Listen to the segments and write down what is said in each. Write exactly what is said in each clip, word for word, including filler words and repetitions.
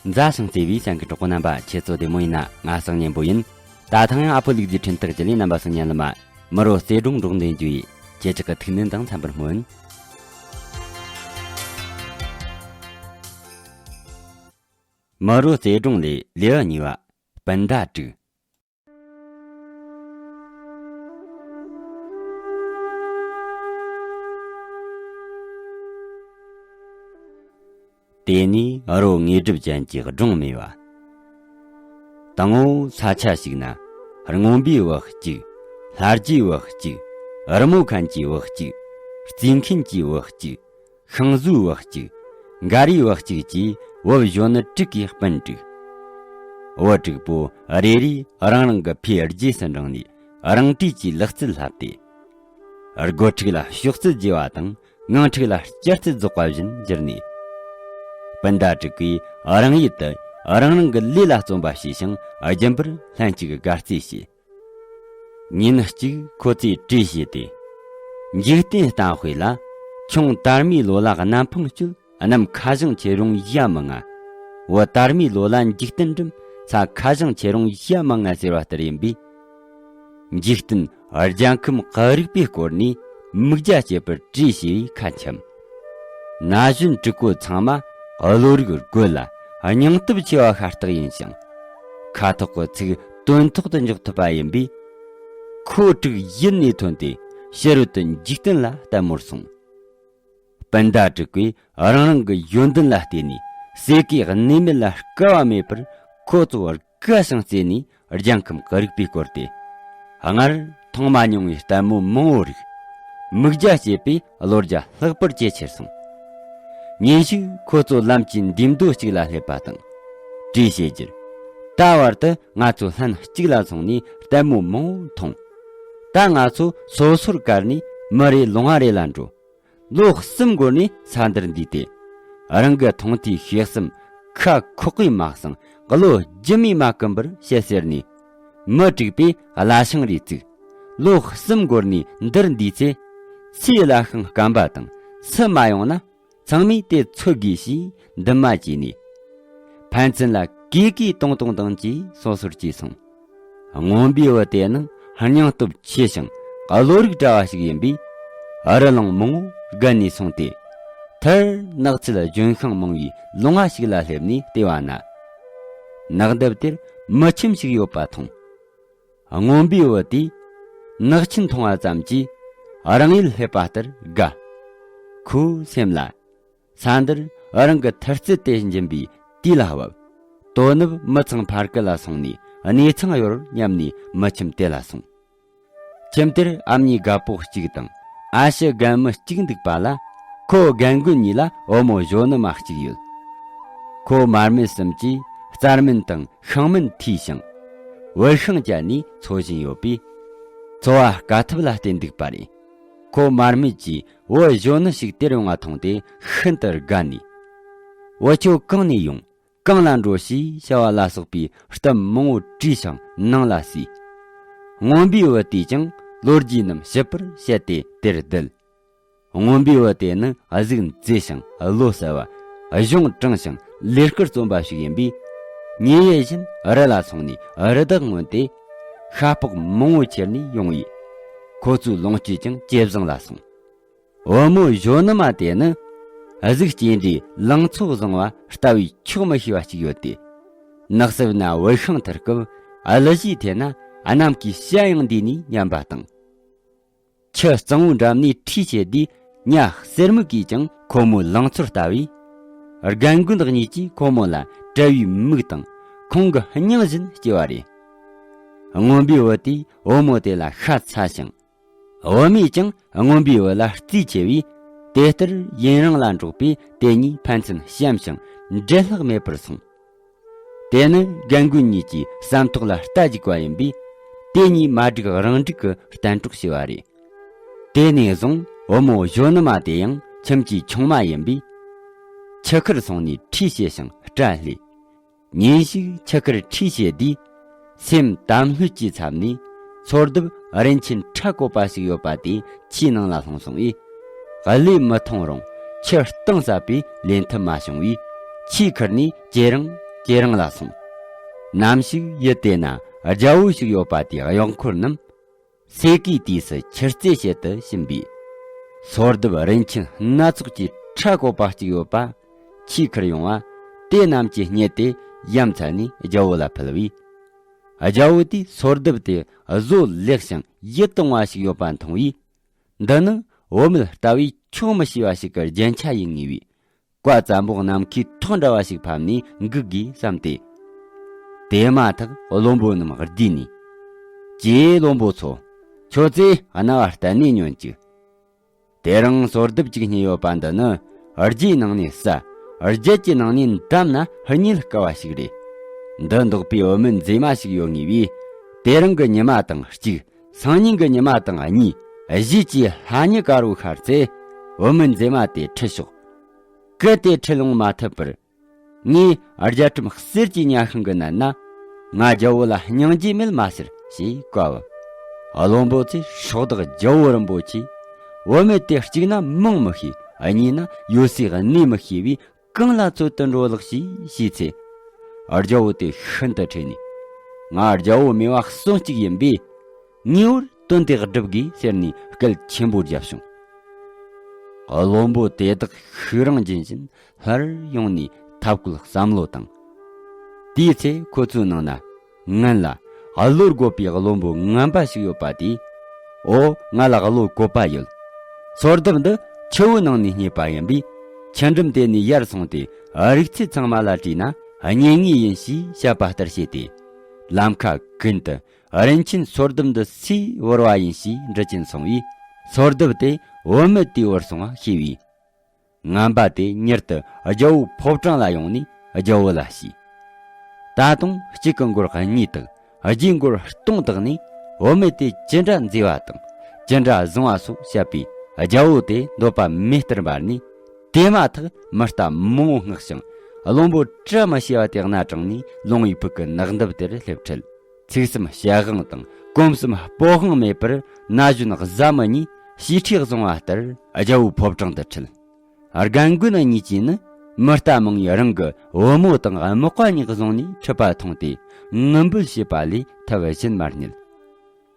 མཛའ་ཞིང་བརྩེ་བའི་གསན་མཁན་གྲོགས་པོ་རྣམ་པ། ཁྱེད་ཚོ་བདེ་མོ་ཡིན་ན། ང་སང་ཉན་པོ་ཡིན། ད་ཐེངས་ཡང་ཨ་ཕོ་ལུག་རྫིའི་འཕྲིན་སྟེགས་ཀྱི་ལས་རྣམ་པ་སང་ཉན་ལ་མ། མི་རོ་རྩེ་སྒྲུང་སྒྲོག་འདོན་རྒྱུ་ཡིས། ཁྱེད་ཅག་གི་ཐུགས་སྣང་དང་འཚམ་པར་སྨོན། མི་རོ་རྩེ་སྒྲུང་ལས། ལེའུ་གཉིས་པ། སྤུན་ཟླ་དྲུག། དེ་ནས་རོ་དངོས་གྲུབ་ཅན་གྱི་སྒྲུང་སྨྲས་པ། དང་པོ་ས་ཆ་ཞིག་ན། རྔོན་པའི་བུ་གཅིག། ལྷ་རྒྱུའི་བུ་གཅིག། རི་མོ་མཁན་གྱི་བུ་གཅིག། རྩིས་མཁན་གྱི་བུ་གཅིག། ཤིང་བཟོའི་བུ་གཅིག། འགའ་རེའི་བུ་གཅིག་བཅས་བུ་གཞོན་ནུ་དྲུག་གིས་སྤུན་དྲུག། བུ་དྲུག་པོ་རེ་རེས་རང་རང་གི་ཕའི་རྗེས་སུ་འབྲངས་ནས། རང་གྲས་ཀྱི་ལག་རྩལ་བསླབས་ཏེ། སྒོ་ཕྲུག་ལ་ཕྱོགས་རྩལ་རྒྱས་པ་དང་། ངང་ཕྲུག་ལ་སྐྱ་རྩལ་རྫོགས་པ་བཞིན་གྱུར་ནས། སྤུན་ཟླ་དྲུག་གིས་རང་ཡུལ་དུ་རང་རང་གི་ལས་ལ་བརྩོན་པ་བྱས་ཤིང་། རྒྱུན་པར་ལྷན་ཅིག་དགའ་རྩེ་བྱས། ཉིན་གཅིག་ཁོ་ཚོས་གྲོས་བྱས་ཏེ། འཇིག་རྟེན་གཏམ་དཔེ་ལ། ཁྱུང་དར་མའི་ལོ་ལ་གནམ་འཕང་གཅོད། གནམ་ཁ་བཞེངས་ཆེ་རུང་ཡ་མི་ང་། བུ་དར་མའི་ལོ་ལ་འཇིག་རྟེན་འགྲིམ། ས་ཁ་བཞེངས་ཆེ་རུང་ཡ་མི་ང་ཟེར་བ་ལྟར་ཡིན་པས། འཇིག་རྟེན་རྒྱལ་ཁམས་དཀར་རིག་པའི་སྐོར་ནས་མིག་རྒྱ་བསྐྱེད་པར་གྲོས་བྱས་པས་ཁ་འཆམ། ན་གཞོན་དྲུག་པོ་ཚང་མ་བློ་རིག་རྒོད་ལ། སྙིང་སྟོབས་ཆེ་བ་ཤ་སྟག་ཡིན་ཞིང་། ཁ་ཐོག་གི་ཚིག་དོན་ཐོག་ཏུ་འཇོག་ཐུབ་པ་ཡིན་པས། ཁོ་དྲུག་ཡུལ་ནས་ཐོན་ཏེ་ཕྱི་རོལ་དུ་འཇིག་རྟེན་ལ་ལྟད་མོར་སོང་། སྤུན་ཟླ་དྲུག་པོས་རང་རང་གི་ཡོན་ཏན་ལ་བརྟེན་ནས། ཟས་གོས་གནས་མལ་ལ་དཀའ་བ་མེད་པར་ཁོ་ཚོ་དགའ་ཞིང་རྩེ་ནས། རྒྱལ་ཁམས་དཀར་རིག་པའི་སྐོར་ཏེ། སྔར་མཐོང་མ་མྱོང་བའི་ལྟད་མོ་མང་བོ་རིག། མིག་རྒྱ་བསྐྱེད་པས་བློ་རྒྱ་ལྷག་པར་ཇེ་ཆེར་སོང་། ཉིན་ཞིག་ཁོ་ཚོ་ལམ་གྱི་འདེམས་སྡོད་ཅིག་ལ་སླེབས་པ་དང་། གྲོས་བྱེད་རྒྱུར། ད་བར་དུ་ང་ཚོ་ལྷན་གཅིག་ལ་སོང་ནས་ལྟད་མོ་མང་བོ་མཐོང་། ད་ང་ཚོ་སོ་སོར་བཀར་ནས་མི་རེ་ལུང་བ་རེ་ལ་འགྲོ། ལོ་གསུམ་འགོར་ནས་ས་འདིར་འདུས་ཏེ། རང་གི་མཐོང་ཐོས་ཤེས་གསུམ་ཁ་ཁོག་གིས་མ་གསང་། བློ་རྒྱུ་མས་མ་བསྐུམ་པར་བཤད་ཟེར་ནས། མི་དྲུག་པོས་བླ་བྱང་རེ་བཙུགས། ལོ་གསུམ་འགོར་ནས་འདིར་འདུས་ཚེ། ཚེའི་བླ་ཤིང་སྐམ་པ་དང་སུ་མ་ཡོང་ན། ཚང་མས་དེ་འཚོལ་དགོས་ཞེས་འདུན་མ་བྱས་ནས། ཕན་ཚུན་ལ་གུས་གུས་གཏོང་གཏོང་དང་བཅས་སོ་སོར་གྱེས་སོང་། རྔོན་པའི་བུ་དེ་ནི་སྙིང་སྟོབས་ཆེ་ཞིང་བློ་རིག་བཀྲ་བ་ཞིག་ཡིན་པས། རི་ལུང་མང་བོ་བརྒལ་ནས་སོང་སྟེ། མཐར་ནགས་ཚལ་ལྗོན་ཤིང་མང་བའི་ལུང་བ་ཞིག་ལ་སླེབས་ནས་བལྟས་པ་ན། ནགས་འདབས་དེར་མི་ཁྱིམ་ཞིག་ཡོད་པ་མཐོང་། རྔོན་པའི་བུ་དེས་ནགས་ཁྱིམ་མཐོང་བ་ཙམ་གྱིས་རང་ཡུལ་སླེབས་པ་ལྟར་དགའ། ཁོའི་སེམས་ལ། ས་འདིར་རང་གི་མཐར་རྩེ་དེ་འབྱིན་པའི་དུས་ལ་བབ། དོ་ནུབ་མི་ཚང་ཕ་གི་ལ་སོང་ནས་གནས་ཚང་ཡོད་སྙམ་ནས་མི་ཁྱིམ་དེ་ལ་སོང་། ཁྱིམ་དེར་ཨ་མྱེས་རྒད་པོ་གཅིག་དང་ཨ་ཞེ་རྒན་མོ་གཅིག་འདུག་པ་ལ། ཁོ་རྒན་རྒོན་གཉིས་ལ་བུ་མོ་གཞོན་ནུ་མ་གཅིག་ཡོད། ཁོ་མར་མེ་གསུམ་གྱིས་རྩྭ་སྨན་དང་ཤིང་སྨན་འཐུས་ཤིང་། བུད་ཤིང་བཅད་ནས་འཚོ་བཞིན་ཡོད་པས། འཚོ་བ་དཀའ་ཐུབ་ལ་བརྟེན་འདུག་པ་རེད། ཁོ་མར་མེ་གྱིས་བུ་གཞོན་ནུ་ཞིག་དེར་ཡོང་བ་མཐོང་སྟེ་ཤིན་ཏུ་དགའ་ནས། བུ་ཁྱོད་གང་ནས་ཡོང་། གང་ལ་འགྲོ་ཞེས་བྱ་བ་ལ་སོགས་པའི་གཏམ་མང་བོ་དྲིས་ཤིང་ནང་ལ་བསུས། རྔོན་པའི་བུ་དེས་ཀྱང་ལོ་རྒྱུས་རྣམས་ཞིབ་པར་བཤད་དེ་དེར་བསྡད། རྔོན་པའི་བུ་དེ་ནི་གཟུགས་མཛེས་ཤིང་བློ་གསལ་བ། གཞུང་དྲང་ཞིང་ལས་ཀར་བརྩོན་པ་ཞིག་ཡིན་པས། ཉིན་ཡུན་བཞིན་རི་ལ་སོང་ནས་རི་དྭགས་རྔོན་ཏེ། ཤ་ཕོགས་མང་བོ་ཁྱེར་ནས་ཡོང་བས། ཁོ་ཚོའི་ལོངས་སྤྱོད་ཀྱང་ཇེ་བཟང་ལ་སོང་། བུ་མོ་གཞོན་ནུ་མ་དེ་ནི་གཟུགས་སྐྱེ་འབྲས་ལང་ཚོ་བཟང་བ་ལྟ་བས་ཆོག་མི་ཤེས་པ་ཞིག་ཡོད་དེ། ནགས་གསེབ་ན་བུད་ཤིང་འཐུ་སྐབས་གླུ་གཞས་འཐེན་ན་གནམ་གྱི་བྱ་ཡང་འདུས་ནས་ཉམས་པ་དང་། ཆུ་གཙང་བོའི་འགྲམ་ནས་ཁྲུས་བྱེད་དུས་ཉ་སེར་མོ་གིས་ཀྱང་ཁོ་མོའི་ལང་ཚོར་ལྟ་བས། རྒན་རྒོན་གཉིས་ཀྱིས་ཁོ་མོ་ལ་དཔྲལ་བའི་མིག་དང་ཁོང་གི་སྙིང་བཞིན་སྐྱེ་བ་རེད། རྔོན་པའི་བུ་དེས་བུ་མོ་དེ་ལ་ཤ་ཚ་ཞིང་། བུད་མེད་ཀྱང་རྔོན་པའི་བུ་ལ་རྩིས་ཆེ་བས། དེ་ལྟར་ཡུན་རིང་ལ་འགྲོགས་པས་དེ་གཉིས་ཕན་ཚུན་བྱམས་ཤིང་འབྲེལ་ལྷག་མེད་པར་སོང་། དེ་ནི་རྒན་རྒོན་གཉིས་ཀྱི་བསམ་ཐོག་ལ་རྟ་རྒྱུག་པ་ཡིན་པས། དེ་གཉིས་མ་འགྲིག་རང་འགྲིག་གི་གཏན་གྲོགས་བྱས་པ་རེད། དེ་ནས་བཟུང་བུ་མོ་གཞོན་ནུ་མ་དེ་ཡང་ཁྱིམ་གྱི་ཆུང་མ་ཡིན་པས། ཆུ་ཁར་སོང་ནས་ཁྲུས་བྱས་ཤིང་སྐྲ་བསླས། ཉིན་ཞིག་ཆུ་ཁར་ཁྲུས་བྱེད་དུས། སེམས་དམ་ལྷོད་ཀྱི་ཚབ་ནས་འཚོ་བརྡབ་རིན་ཆེན་ཕྲ་བཀོད་པ་ཞིག་ཡོད་པ་དེ་ཆུའི་ནང་ལ་ལྷུང་སོང་བས། བློས་མི་ཐོངས་རུང་ཆུ་གཏིང་ཟབ་པས་ལེན་ཐུབ་མ་བྱུང་བས། ཆུའི་ཁུར་ནས་ཇེ་རིང་ ཁྱེད་རང་ལ་སོང་། ནམ་ཞིག་ཡུལ་དེ་ན་རྒྱལ་པོ་ཞིག་ཡོད་པ་དེའི་གཡོག་འཁོར་རྣམས་སེ་གོའི་དུས་སུ་ཆུ་རྩེད་བྱེད་དུ་ཕྱིན་པས། སོར་གདུབ་རིན་ཆེན་སྣ་ཚོགས་ཀྱི་ཁྲ་བཀོད་པ་གཅིག་ཡོད་པ་ཆེས་ཁར་ཡོང་བ། དེ་རྣམས་ཀྱིས་རྙེད་དེ་ཡ་མཚན་ནས་རྒྱལ་པོ་ལ་ཕུལ་བས། རྒྱལ་པོ་དེས་སོར་གདུབ་དེ་བཟོ་ལེགས་ཤིང་ཡིད་དུ་འོང་བ་ཞིག་ཡོད་པ་མཐོང་བས། འདི་ནི་བུད་མེད་ལྟ་བས་ཆོག་མི་ཤེས་པ་ཞིག་གི་རྒྱན་ཆ་ཡིན་ངེས་པས། བཀའ་བཙན་པོ་ནམ་མཁའི་ཐོག་འདྲ་བ་ཞིག་ཕབ་ནས་འགུགས་དགོས་བསམ་སྟེ། དེ་མ་ཐག་བློན་པོ་རྣམས་བསྡུས་ནས། ཀྱེ་བློན་པོ་ཚོ། ཁྱོད་ཚོས་རྣ་བ་གཏད་ནས་ཉོན་ཅིག། དེ་རིང་སོར་གདུབ་ཅིག་རྙེད་ཡོད་པ་འདི་ནི། རྒྱུའི་ནང་ནས་ཟ། རྒྱུད་ཀྱི་ནང་ནས་འདམ་ན་རྙེད་དཀའ་བ་ཞིག་རེད། འདི་འདོགས་པའི་བུད་མེད་མཛེས་མ་ཞིག་ཡོད་ངེས་པས། དེ་རིང་གི་ཉི་མ་དང་གཅིག། སང་ཉིན་གྱི་ཉི་མ་དང་གཉིས། བཞི་བཅས་ལྷ་ཉི་དཀར་པོ་ཤར་ཚེ། བུད་མེད་མཛེས་མ་དེ་ཁྲིད་ཤོག། གལ་ཏེ་ཁྲིད་ལོང་མ་ཐུབ་པར། ངས་རྒྱལ་ཁྲིམས་གསེར་གྱི་ཉ་ཤིང་གི་ནད་ན། ང་རྒྱལ་པོ་ལ་སྙིང་རྗེ་མེད་མ་ཟེར་ཞེས་བཀའ་བབས། བློན་པོ་ཚོས་སྲོག་བདག་རྒྱལ་པོ་རིན་པོ་ཆེ། བུད་མེད་དེ་གཅིག་ན་མིང་མི་ཤེས། གཉིས་ན་ཡོད་སའི་གནས་མི་ཤེས་པས། གང་ལ་འཚོལ་དུ་འགྲོ་ལགས་ཞེས་ཞུས་ཚེ། རྒྱལ་པོ་དེ་ཤིན་ཏུ་ཁྲོས་ནས། ང་རྒྱལ་པོ་མེས་པ་གསུམ་གཅིག་ཡིན་པས། ངེས་པར་དོན་དེ་སྒྲུབ་དགོས་ཟེར་ནས་སྐད་ཆེན་པོ་བརྒྱབ་བྱུང་། བློན་པོ་དེ་དག་ཤུགས་རིང་འབྱིན་བཞིན་སླར་ཡོང་ནས་ཐབས་བཀོད་བསམ་བློ་བཏང་། དེའི་ཚེ་ཁོ་ཚོའི་ནང་ན། ངན་ལ། བློ་བཀོད་པའི་བློན་པོ་ངན་པ་ཞིག་ཡོད་པ་དེས། འོ། ང་ལ་བློ་བཀོད་པ་ཡོད། སོར་གདུབ་འདི་ཆུ་བོའི་ནང་ནས་རྙེད་པ་ཡིན་པས། ཆུ་འགྲམ་དེ་ནས་ཡར་སོང་སྟེ། རིག་རྩལ་ཚང་མ་ལ་དྲིས་ན། རྙེད་ངེས་ཡིན་ཞེས་བཤད་པ་ལྟར་བྱས་ཏེ། ལམ་ཁ་ཀུན་ཏུ། རིན་ཆེན་སོར་གདུབ་འདི་སུས་བོར་བ་ཡིན་ཞེས་འདྲི་ཅིང་སོང་བས། སོར་གདུབ་དེ་བུད་མེད་དེས་བོར་སོང་བ་ཤེས་པས། ངན་པ་དེ་མྱུར་དུ་རྒྱལ་པོའི་ཕོ་བྲང་ལ་ཡོང་ནས་རྒྱལ་པོ་ལ་ཞུས། ད་དུང་གཅིག་གི་མགོར་གཉིས་དང་བརྒྱའི་མགོར་སྟོང་བཏགས་ནས། བུད་མེད་དེ་ཅི་འདྲ་མཛེས་པ་དང་ཅི་འདྲ་བཟང་བ་སོགས་བཤད་པས། རྒྱལ་པོ་དེ་འདོད་པ་མེ་ལྟར་འབར་ནས། དེ་མ་ཐག་མི་རྟ་མང་པོ་མངགས་ཤིང་། བློན་པོ་བཀྲ་མི་ཤིས་པ་དེ་སྣ་དྲངས་ནས་ལོང་བའི་ཕུག་གི་ནགས་འདབས་དེར་སླེབས་འཕྲལ། ཚིག་གསུམ་བཤད་དབང་དང་གོམ་གསུམ་སྤོ་དབང་མེད་པར། ན་གཞོན་བཟའ་མི་གཉིས་ཞེ་ཁྲིད་བཟུང་བ་ལྟར་རྒྱལ་པོའི་ཕོ་བྲང་དུ་ཁྲིད། རྒན་རྒོན་གཉིས་ཀྱིས་ནི་མི་རྟ་མང་བས་རང་གི་བུ་མོ་དང་རྨོག་པ་གཉིས་བཟུང་ནས་ཁྲིད་པ་མཐོང་སྟེ། ངུ་འབོད་བྱེད་པ་ལས་ཐབས་གཞན་མ་རྙེད།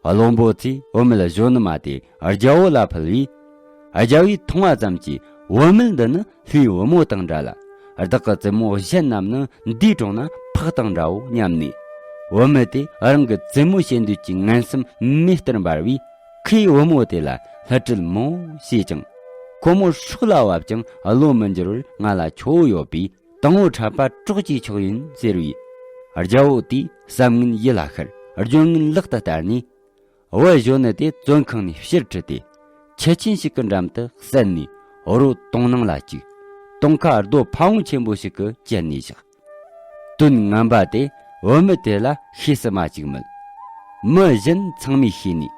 བློན་པོ་ཚོས་བུད་མེད་གཞོན་ནུ་མ་དེ་རྒྱལ་པོ་ལ་ཕུལ་བས། རྒྱལ་པོས་མཐོང་བ་ཙམ་གྱིས། བུད་མེད་འདི་ནི་ལྷའི་བུ་མོ་དང་འདྲ་ལ། བདག་གི་བཙུན་མོ་གཞན་རྣམས་ནི་འདས་གྲོངས་ན་ཕག་དང་འདྲའོ་སྙམ་ནས། བུད་མེད་དེ་རང་གི་བཙུན་མོ་བྱེད་འདོད་ཀྱི་ངན་སེམས་མེ་ལྟར་འབར་བས། ཁོས་བུ་མོ་དེ་ལ་བསླུ་བྲིད་མང་པོ་བྱས་ཀྱང་། ཁོ་མོ་སྲོག་ལ་བབ་ཀྱང་བློ་མི་འགྱུར་བར། ང་ལ་ཁྱོ་བོ་ཡོད་པས། དང་པོ་འཕྲད་པ་གྲོགས་བྱེད་ཆོག་ཡིན་ཟེར་བས། རྒྱལ་པོ་དེས་བསམ་ངན་ཡིད་ལ་ཤར། སྦྱོར་ངན་ལག་ཏུ་བསྟར་ནས། བུ་གཞོན་ནུ་དེ་བཙོན་ཁང་ནས་ཕྱིར་ཁྲིད་དེ། ཁྱི་ཆེན་ཞིག་གི་འགྲམ་དུ་བསད་ནས། རོ་དོང་ནང་ལ་བཅུག། དོང་ཁ་རྡོ་ཕ་བོང་ཆེན་པོ་ཞིག་གིས་བཅད་ནས་བཞག། དོན་ངན་པ་དེ་བུད་མེད་དེ་ལ་ཤེས་སུ་མ་བཅུག་མོད། མི་གཞན་ཚང་མས་ཤེས་ནས།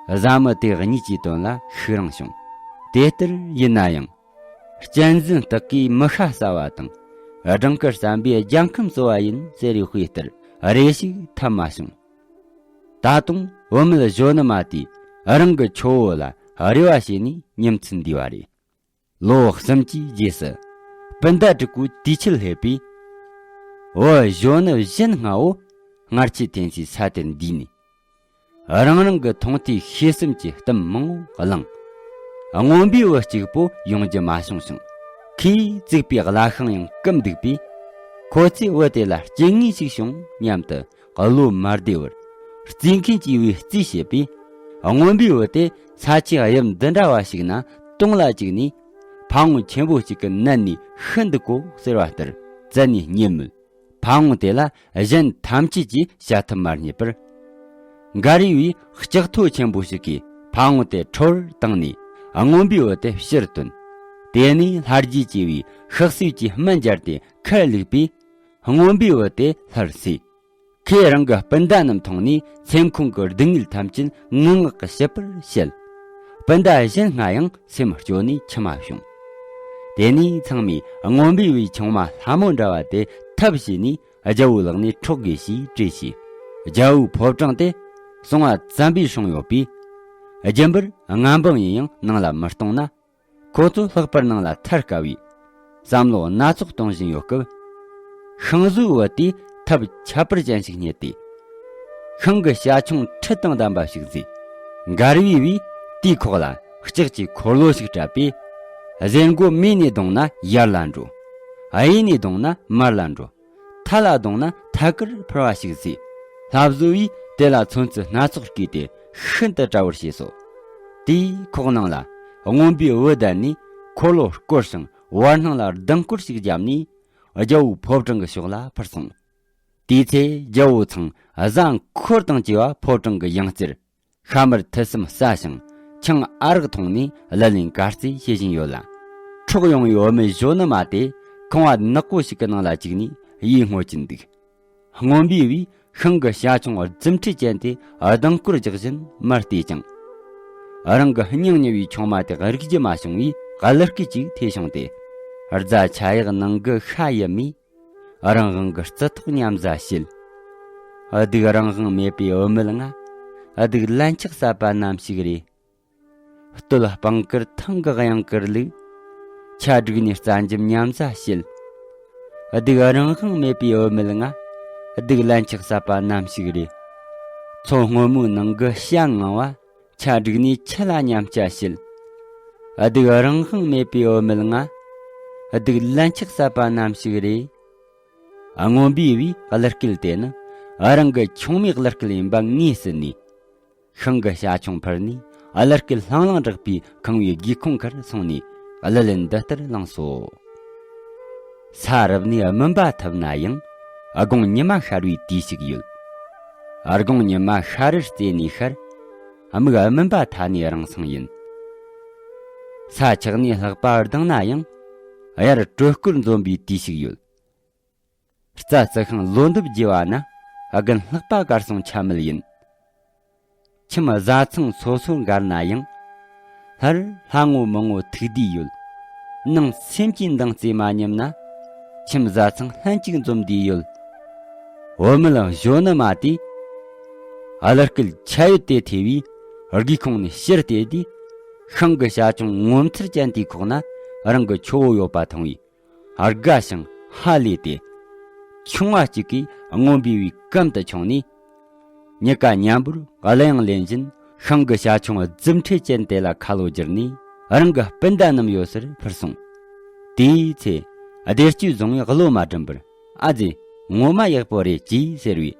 བཟའ་མི་དེ་གཉིས་ཀྱི་དོན་ལ་ཤུགས་རིང་བྱུང་། དེ་ལྟར་ཡིན་ན་ཡང་། གཅན་གཟན་སྟག་གིས་མི་ཤ་ཟ་བ་དང་། སྦྲང་དཀར་ཟམ་པས་རྒྱལ་ཁམས་གསོ་བ་ཡིན་ཟེར་བའི་དཔེ་ལྟར་རེ་ཞིག་ཐབས་མ་བྱུང་། ད་དུང་བུད་མེད་གཞོན་ནུ་མ་དེས་རང་གི་ཁྱོ་བོ་ལ་རེ་བ་བྱས་ནས་ཉིན་མཚན་འདས་པ་རེད། ལོ་གསུམ་གྱི་རྗེས་སུ། སྤུན་ཟླ་དྲུག་པོའི་དུས་ཆད་སླེབས་པས། བུ་གཞོན་ནུ་གཞན་ལྔ་བོ་སྔར་ཆད་འཐེན་སའི་ས་དེར་འདུས་ནས། རང་རང་གི་མཐོང་ཐོས་ཤེས་གསུམ་གྱི་གཏམ་མང་པོ་བླངས། རྔོན་པའི་བུ་གཅིག་པོ་ཡོང་རྒྱུ་མ་བྱུང་ཞིང་། ཁོས་བཙུགས་པའི་གླ་ཤིང་ཡང་སྐམ་འདུག་པས། ཁོ་ཚོས་བུ་དེ་ལ་རྐྱེན་ངན་ཞིག་བྱུང་སྙམ་དུ་བློ་མ་བདེ་བར། རྩིས་མཁན་གྱིས་བུའི་རྩིས་བྱེད་པས། རྔོན་པའི་བུ་དེ་ས་ཆའི་དབྱིབས་འདི་འདྲ་བ་ཞིག་ན་དོང་ལ་བཅུག་ནས། ཕ་བོང་ཆེན་པོ་གཅིག་གི་ནད་ནས་ཤི་འདུག་གོ་ཟེར་བ་ལྟར་བཙལ་ནས་རྙེད་མོད། ཕ་བོང་དེ་ལ་གཞན་ཐམས་ཅད་ཀྱིས་བྱ་ཐབས་མ་རྙེད་པར། འགའ་རེ་བས་ལྕགས་ཐོ་ཆེན་པོ་ཞིག་གིས་ཕ་བོང་དེ་ཁྲོ་བར་བཏང་ནས། རྔོན་པའི་བུ་དེ་ཕྱིར་བཏོན། དེ་ནས་ལྷ་རྗེ་བཅས་པས་ཤག་སེབ་ཀྱིས་སྨན་སྦྱར་ཏེ་ཁར་བླུགས་པས། རྔོན་པའི་བུ་དེ་སླར་སོས། ཁོས་རང་གི་སྤུན་ཟླ་རྣམས་མཐོང་ནས། སེམས་ཁོང་གི་སྡུག་བསྔལ་ཐམས་ཅད་ངུ་ངག་གིས་ཞིབ་པར་བཤད། སྤུན་ཟླ་གཞན་ལྔ་ཡང་སེམས་སྐྱོ་ནས་མཆི་མ་བྱུང་། དེ་ནས་ཚང་མས་རྔོན་པའི་བུའི་ཆུང་མ་ལྷ་མོ་འདྲ་བ་དེ་ཐབས་བྱས་ནས་རྒྱལ་པོའི་ལག་ནས་འཕྲོག་དགོས་ཞེས་གྲོས་བྱས། རྒྱལ་པོའི་ཕོ་བྲང་དེ་སྲུང་བ་བཙན་པོས་སྲུང་ཡོད་པས། རྒྱུན་པར་རྔ་འབངས་ཡིན་ཡང་ནང་ལ་མི་གཏོང་ན། ཁོ་ཚོ་ལྷག་པར་ནང་ལ་ཐར་དཀའ་བས། བསམ་བློ་སྣ་ཚོགས་གཏོང་བཞིན་ཡོད་སྐབས། ཤིང་བཟོའི་བུ་དེས་ཐབས་ཁྱད་པར་ཅན་ཞིག་རྙེད་དེ། ཤིང་གི་བྱ་ཁྱུང་ཁྲི་དང་ལྡན་པ་ཞིག་བཟོས། མགར་བའི་བུས་དེའི་ཁོག་ལ་ལྕགས་ཀྱི་འཁོར་ལོ་ཞིག་སྤྲད་པས། གཟེར་མགོ་མེ་ནས་བརྡུངས་ན་ཡར་ལ་འགྲོ། གཡས་ནས་བརྡུངས་ན་མར་ལ་འགྲོ། ཐལ་ལ་བརྡུངས་ན་ཐད་ཀར་འཕུར་བ་ཞིག་བཟོས། ལྷ་བཟོ་བས་དེ་ལ་ཚོན་རྩི་སྣ་ཚོགས་བརྐོས་ཏེ་ཤིན་ཏུ་བཀྲ་བར་བྱས་སོ། དེའི་ཁོག་ནང་ལ་རྔོན་པའི་བུ་བསྡད་ནས་འཁོར་ལོ་བསྐོར་ཞིང་བར་སྣང་ལ་ལྡིང་སྐོར་ཞིག་བརྒྱབ་ནས། རྒྱལ་པོ་ཕོ་བྲང་གི་ཕྱོགས་ལ་འཕུར་སོང་། དེའི་ཚེ་རྒྱལ་པོ་ཚང་གཟའ་འཁོར་དང་བཅས་པ་ཕོ་བྲང་གི་ཡང་རྩེར། ཤ་མར་ཐུད་གསུམ་ཟ་ཞིང་ཆང་ཨ་རག་འཐུང་ནས་གླུ་ལེན་གར་རྩེད་བྱེད་བཞིན་ཡོད་ལ། འཕྲོག་ཡོང་བའི་བུད་མེད་གཞོན་ནུ་མ་དེ་ཁང་བ་ནག་པོ་ཞིག་གི་ནང་ལ་བཅུག་ནས་ཡིད་སྔོ་གྱིན་འདུག། རྔོན་པའི་བུས་ཤིང་གི་བྱ་ཁྱུང་རྫུ་འཕྲུལ་ཅན་དེ་ལྡིང་སྐོར་རྒྱག་བཞིན་མར་བལྟས་ཀྱང་། རང་གི་སྙིང་ཉེ་བའི་ཆུང་མ་དེ་རིག་རྒྱུ་མ་བྱུང་བས་གླུ་སྐད་ཅིག་ཐོས་བྱུང་སྟེ། རྫ་ཆ་གཡག་ནང་གི་ཤ་ཡི་མས། རང་དབང་གི་རྩི་ཐོག་མཉམ་བཟའ་བྱེད། སྡུག་རང་དབང་མེད་པའི་བུད་མེད་ང་། སྡུག་ལན་ཆགས་བསད་པ་ནམ་ཞིག་རེད། སྟོད་སྤང་དཀར་ཐང་གི་གཡང་དཀར་ལུག། ཆ་དྲུག་ནས་རྩྭ་འཇིབ་མཉམ་བཟའ་བྱེད། སྡུག་རང་དབང་མེད་པའི་བུད་མེད་ང་། སྡུག་ལན་ཆགས་བསད་པ་ནམ་ཞིག་རེད། མཚོ་སྔོན་མོའི་ནང་གི་བྱ་ངང་བ། ཆ་དྲུག་ནས་ཆུ་ལ་མཉམ་སྤྱད་བྱེད། སྡུག་རང་དབང་མེད་པའི་བུད་མེད་ང་། སྡུག་ལན་ཆགས་བསད་པ་ནམ་ཞིག་རེད། རྔོན་པའི་བུས་གླུ་སྐད་དེ་ནི་རང་གི་ཆུང་མའི་གླུ་སྐད་ཡིན་པ་ངེས་ཟིན་ནས། ཤིང་གི་བྱ་ཁྱུང་འཕུར་ནས་གླུ་སྐད་ལྷང་ལྷང་བསྒྲགས་པའི་ཁང་བའི་སྒེའུ་ཁུང་ཁར་སོང་ནས་གླུ་ལེན་འདི་ལྟར་བླངས་སོ། ས་རུབ་ནས་སྨིན་པ་ཐུབ་ན་ཡང་། དགུང་ཉི་མ་ཤར་བའི་དུས་ཤིག་ཡོད། དགུང་ཉི་མ་ཤར་རི་རྩེ་ནས་ཤར། མིག་སྨིན་པ་ཐ་ནས་རིང་སང་ཡིན། ས་ཆགས་ནས་ལྷགས་པ་ལྡང་ན་ཡང་། དབྱར་དྲོད་སྐོལ་འཛོམས་པའི་དུས་ཤིག་ཡོད། རྩྭ་རྩི་ཤིང་ལོ་འདབ་རྒྱས་པ་ན། དགུན་ལྷགས་པ་གར་སོང་ཆ་མེད་ཡིན། ཁྱིམ་བཟའ་ཚང་སོ་སོར་འགར་ན་ཡང་། སླར་ལྷ་ངོ་མི་ངོ་ཐུག་དུས་ཡོད། ནང་སེམས་ཀྱི་འདང་རྩེ་མ་ཉམས་ན། ཁྱིམ་བཟའ་ཚང་ལྷན་ཅིག་འཛོམས་དུས་ཡོད། བུད་མེད་གཞོན་ནུ་མ་དེས། གླུ་སྐད་ཆ་ཡོད་དེ་ཐོས་པས་སྒེའུ་ཁུང་ནས་ཕྱིར་བལྟས་དུས། ཤིང་གི་བྱ་ཁྱུང་ངོ་མཚར་ཅན་དེའི་ཁོག་ན་རང་གི་ཁྱོ་བོ་ཡོད་པ་མཐོང་བས། དགའ་ཞིང་ཧ་ལས་ཏེ། ཆུང་བ་གཅིག་གིས་རྔོན་པའི་བུའི་གམ་དུ་མཆོངས་ནས། གཉིས་ཀ་མཉམ་པོར་གླུ་དབྱངས་ལེན་བཞིན་ཤིང་གི་བྱ་ཁྱུང་རྫུ་འཕྲུལ་ཅན་དེ་ལ་ཁ་ལོ་བསྒྱུར་ནས་རང་གི་སྤུན་ཟླ་རྣམས་ཡོད་སར་འཕུར་སོང་། དེའི་ཚེ་བདེ་སྐྱིད་བཟུང་བས་བློ་མ་བགྲིམ་པར། ཨ་ཙི། ངོ་མ་ཡག་པོ་རེད་ཅེས་ཟེར་བས།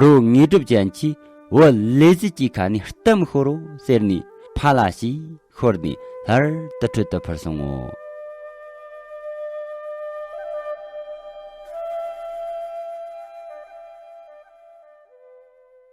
རོ་དངོས་གྲུབ་ཅན་གྱིས་བུ་ལས་ཟིལ་གྱི་ཁ་ནས་གཏམ་ཤོར་རོ་ཟེར་ནས་ཕ་ལ་ཞེས་ཤོར་ནས་སླར་དུར་ཁྲོད་དུ་འཕུར་སོང་ངོ་